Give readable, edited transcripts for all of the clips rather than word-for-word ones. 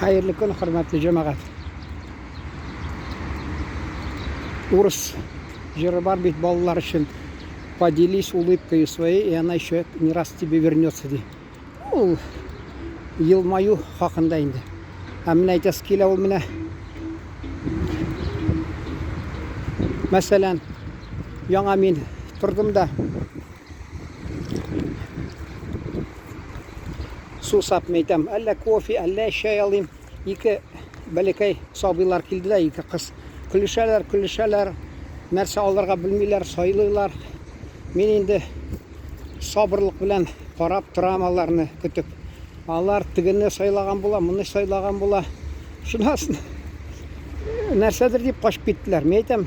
Хәерле көн, хөрмәтле җәмәгать. Урыс җыры бар бит балалар өчен. Поделись улыбкой своей, и она еще не раз тебе вернется, ди. Ул елмаю хакында инде. Ә менә әйтәсе килә ул менә. Мәсәлән, яңа мин тордым да сусап мәйтәм, әллә кофе, әллә чәй алыйм. Ике бәләкәй сабыйлар килде дә, ике кыз. Көлешәләр, көлешәләр, нәрсә алырга белмиләр, сайлыйлар. Мин инде сабырлык белән карап торам аларны көтеп. Алар тегене сайлаган була, моны сайлаган була. Шуннан соң нәрсәдер дип качып киттеләр. Мин әйтәм,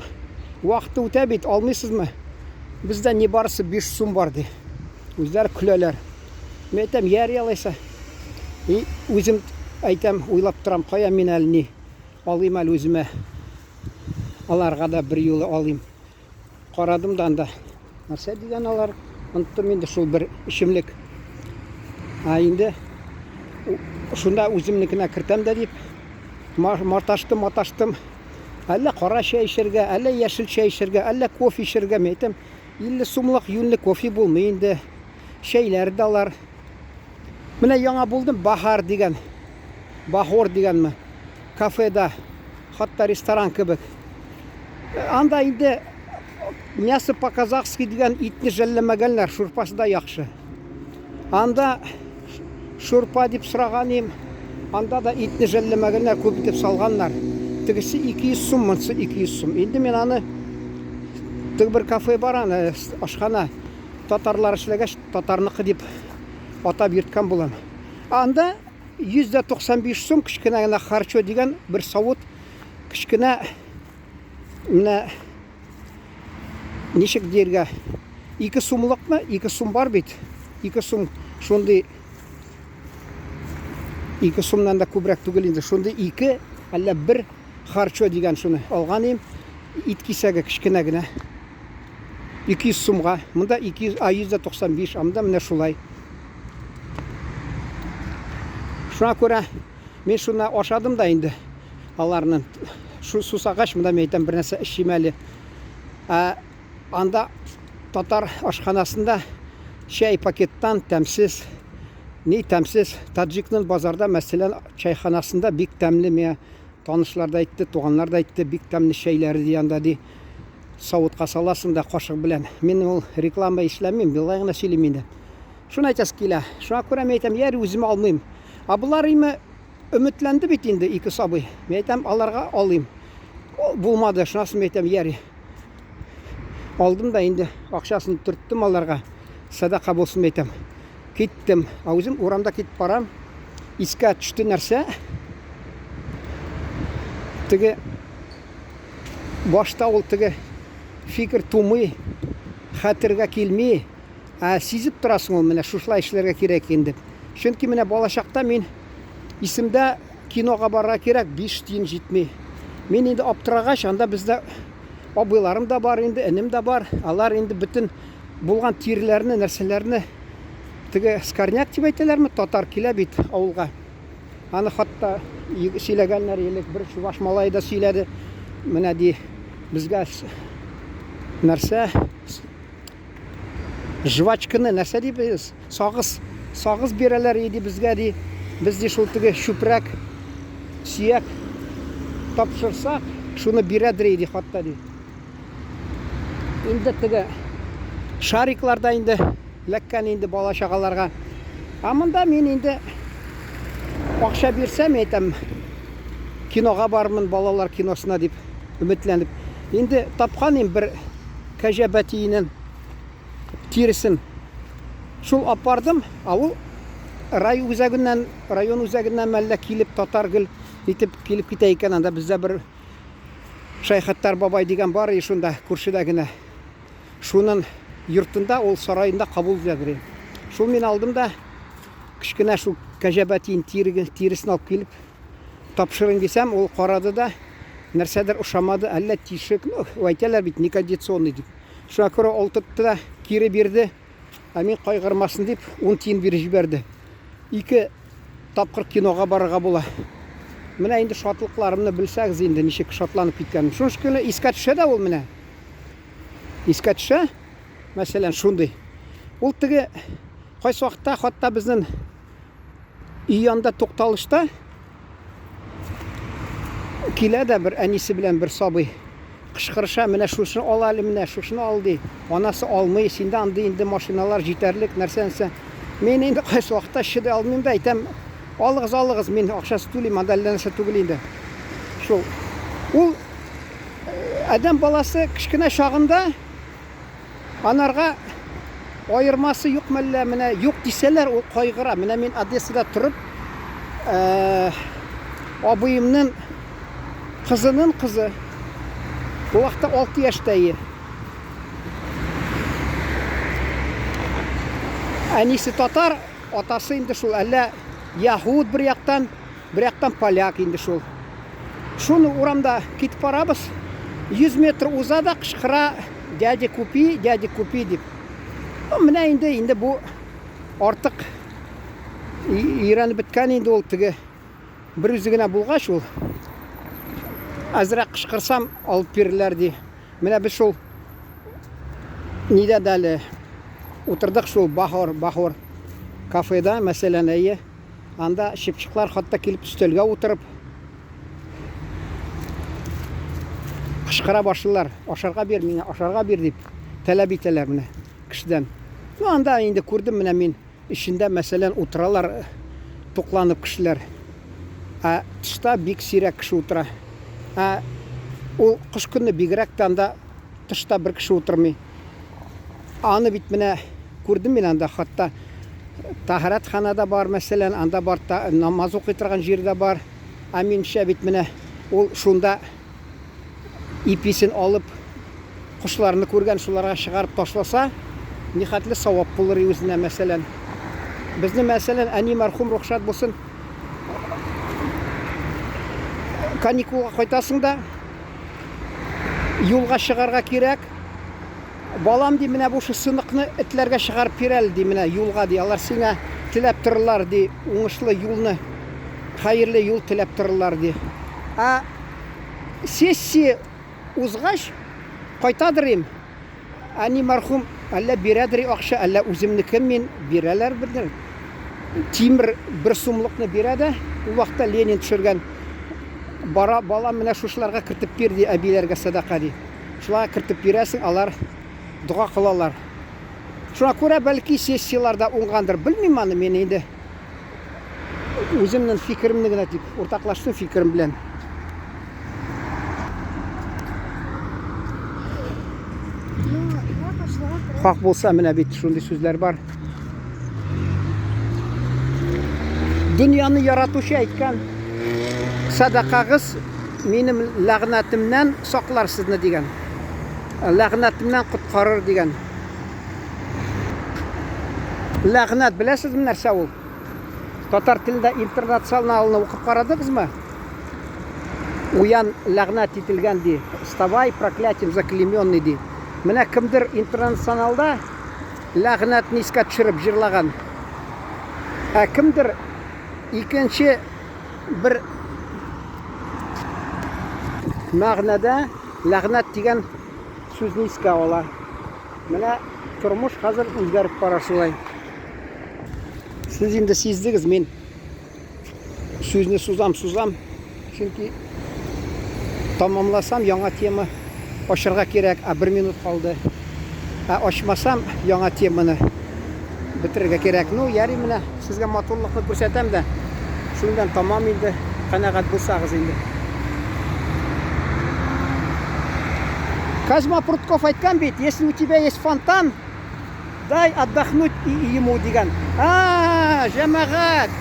вакыты үтә бит, алмыйсызмы? Бездә ни барысы 5 сум бар ди. Үзләре көләләр. Мин әйтәм, яри алайса. И үзем әйтәм, уйлап торам, кая мин әле ни алыйм әле үземә. Аларга да бер юлы алыйм. Карадым да анда. Нәрсә дигән алар? Оныттым инде шул бер эчемлек. Ә инде шунда үземнекенә кертәм дә дип маташтым, маташтым. Әллә кара чәй эчәргә, әллә яшел чәй эчәргә, әллә кофе эчәргә. Мин әйтәм, 50 сумлык юньле кофе булмый инде. Чәйләр дә алар. Менә яңа булдым Бахар дигән. Бахор дигәнме? Кафеда, хатта ресторан кебек. Анда инде мясо по-казахски дигән итне жәлләмәгәннәр, шурпасы да яхшы. Анда шурпа дип сораган им, анда да итне жәлләмәгәннәр, күп итеп салганнар. Тегесе 200 сум, монысы 200 сум. Инде мин аны теге бер кафе бар аны, ашхана. Татарлар эшләгәч, татарныкы дип атап йөрткән булам. Анда 195 сум кечкенә генә харчо дигән бер савыт кечкенә менә ничек диергә 2 сумлыкмы? 2 сум бар бит. 2 сум шундый 2 сумнан да күбрәк түгел инде. Шундый 2 әллә бер харчо дигән шуны алган идем. Ит кисәге кечкенә генә. 200 сумга. Монда 200, а 195, а монда менә шулай. Шуңа күрә мин шуны ашадым да инде аларны. Шу сусагач, монда мин әйтәм, бер нәрсә эчим әле. Ә анда татар ашханасында чәй пакеттан тәмсез, ни тәмсез. Таджикның базарда, мәсәлән, чәйханасында бик тәмле миңа танышлар да әйтте, туганнар да әйтте, бик тәмле чәйләре ди анда ди. Савытка саласың да кашык белән. Мин ул реклама эшләмим, болай гына сөйлим инде. Шуны әйтәсе килә. Шуңа күрә мин әйтәм, яри үзем алмыйм. Ә болар име өметләнде бит инде ике сабый. Мин әйтәм, аларга алыйм. Ул булмады, шунасын мин әйтәм, яри. Алдым да инде акчасын төрттем аларга. Садака булсын әйтәм. Киттем. Ә үзем урамда китеп барам. Искә төште нәрсә? Теге башта ул теге фикер тумый, хәтергә килми. Ә сизеп торасың ул менә шушылай эшләргә кирәк инде. Чөнки менә балачакта мин исемдә кинога барырга кирәк, 5 тиен җитми. Мин инде аптырагач, анда бездә абыйларым да бар инде, энем дә бар. Алар инде бөтен булган тиреләрне, нәрсәләрне теге скорняк дип әйтәләрме, татар килә бит авылга. Аны хатта сөйләгәннәр элек бер чуваш малае да сөйләде. Менә ди безгә нәрсә жвачканы нәрсә дибез? Сагыз, сагыз бирәләр иде безгә ди. Без ди шул теге чүпрәк, сөяк тапшырсак, шуны бирәдер иде хатта ди. Инде теге шариклар да инде эләккән инде бала чагаларга. Ә монда мин инде акча бирсәм, әйтәм, кинога бармын, балалар киносына дип өметләнеп. Инде тапкан им бер кәҗә бәтиенең тиресен. Шул апардым, ә ул рай үзәгеннән, район үзәгеннән мәллә килеп татар гел итеп килеп китә икән. Анда бездә бер Шәйхаттар бабай дигән бар и шунда күршедә генә. Шунын йортында, ул сараенда кабул итәдер. Шул мин алдым да кечкенә шул кәҗә бәтиен тиресен алып килеп тапшырыйм дисәм, ул карады да нәрсәдер ошамады, әллә тишек, ну, әйтәләр бит, некондиционный дип. Шуңа күрә ул тотты да кире бирде. Ә мин кайгырмасын дип, 10 тиен биреп җибәрде. Ике тапкыр кинога барырга була. Менә инде шатлыкларымны белсәгез инде, ничек шатланып киткәнем. Шушы көне искә төшә дә ул менә. Искә төшә. Мәсәлән, шундый. Ул теге кайсы вакытта хатта безнең өй янында тукталышта килә дә бер әнисе белән бер сабый кычкырыша, менә шушыны ал әле, менә шушыны ал ди. Анасы алмый, синдә андый инде машиналар җитәрлек, нәрсә-нәрсә. Мин инде кайсы вакытта чыдый алмыйм да әйтәм, алыгыз, алыгыз, мин акчасы түлим, анда әллә нәрсә түгел инде. Шул. Ул э, адәм баласы кечкенә чагында Анарга аермасы юк мәллә, менә юк дисәләр, ул кайгыра. Менә мин Одессада торып, э, абыемның кызының кызы, бу вакытта 6 яшьтә иде. Әнисе татар, атасы инде шул әллә яһүд бер яктан, Бер яктан поляк инде шул. Шуны урамда китеп барабыз. 100 метр уза да кычкыра, дядя купи, дядя купи дип. Ну, менә инде инде бу артык өйрәнеп беткән инде ул теге бер үзе генә булгач ул әзрәк кычкырсам алып бирерләр ди. Менә без шул нидә дә әле утырдык шул Бахор, Бахор кафеда, мәсәлән, әйе. Анда чыпчыклар хатта килеп өстәлгә утырып кычкыра башлыйлар. Ашарга бир миңа, ашарга бир дип таләп итәләр менә кешедән. Ну, анда инде күрдем менә мин эчендә, мәсәлән, утыралар тукланып кешеләр. Ә тышта бик сирәк кеше утыра. Ә ул кыш көне бигрәк тә анда тышта бер кеше утырмый. Аны бит менә күрдем мин анда хатта таһәрәтхана да бар, мәсәлән, анда бар та, намаз укый торган җир дә бар. Ә минемчә бит менә ул шунда иписен алып кошларны күргән, шуларга чыгарып ташласа, нихәтле савап булыр үзенә, мәсәлән. Безне, мәсәлән, әни мәрхүм рөхсәт булсын, каникулга кайтасың да, юлга чыгарга кирәк. Балам, ди, менә бу сыныкны этләргә чыгарып бир әле, ди, менә юлга, ди. Алар сиңа теләп торырлар, ди, уңышлы юлны, хәерле юл теләп торырлар, ди. Ә сессия узгач, кайтадыр им. Әни мәрхүм әллә бирәдер акча, әллә үземнеке мин, бирәләр бер. Тимер бер сумлыкны бирә дә, ул вакытта Ленин төшергән. Бара, балам, менә шушыларга кертеп бир, ди, әбиләргә сәдака, ди. Шуларга кертеп бирәсең, алар дога кылалар. Шуңа күрә, бәлки, сессияләрдә уңгандыр, белмим аны мин инде. Үземнең фикеремне генә тик уртаклаштым фикерем белән. Хак булса, менә бит шундый сүзләр бар. Дөньяны яратучы әйткән, сәдакагыз минем ләгънәтемнән саклар сезне дигән. Ләгънәтемнән коткарыр дигән. Ләгънәт беләсезме нәрсә ул? Татар телендә интернационалны укып карадыгызмы? Уян ләгънәт ителгән ди. Вставай, проклятием заклейменный ди. Менә кемдер интернационалда ләгънәтне искә төшереп җырлаган. Ә кемдер икенче бер мәгънәдә ләгънәт дигән сүзне искә ала. Менә тормыш хәзер үзгәреп бара шулай. Сез инде сиздегез, мин сүзне сузам, сузам. Чөнки тамамласам яңа тема ачырга кирәк, ә бер минут калды. Ә ачмасам яңа теманы бетерергә кирәк. Ну, ярый менә сезгә матурлыкны күрсәтәм дә. Шуннан тамам инде, канәгать булсагыз инде. Козьма Прутков әйткән бит, если у тебя есть фонтан, дай отдохнуть и ему дигән. А, җәмәгать!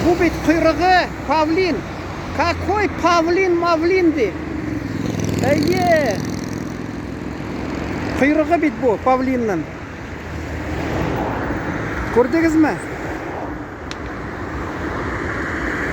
Бу бит койрыгы павлин. Какой павлин, мавлин ди. Әйе. Койрыгы бит бу павлинның. Күрдегезме?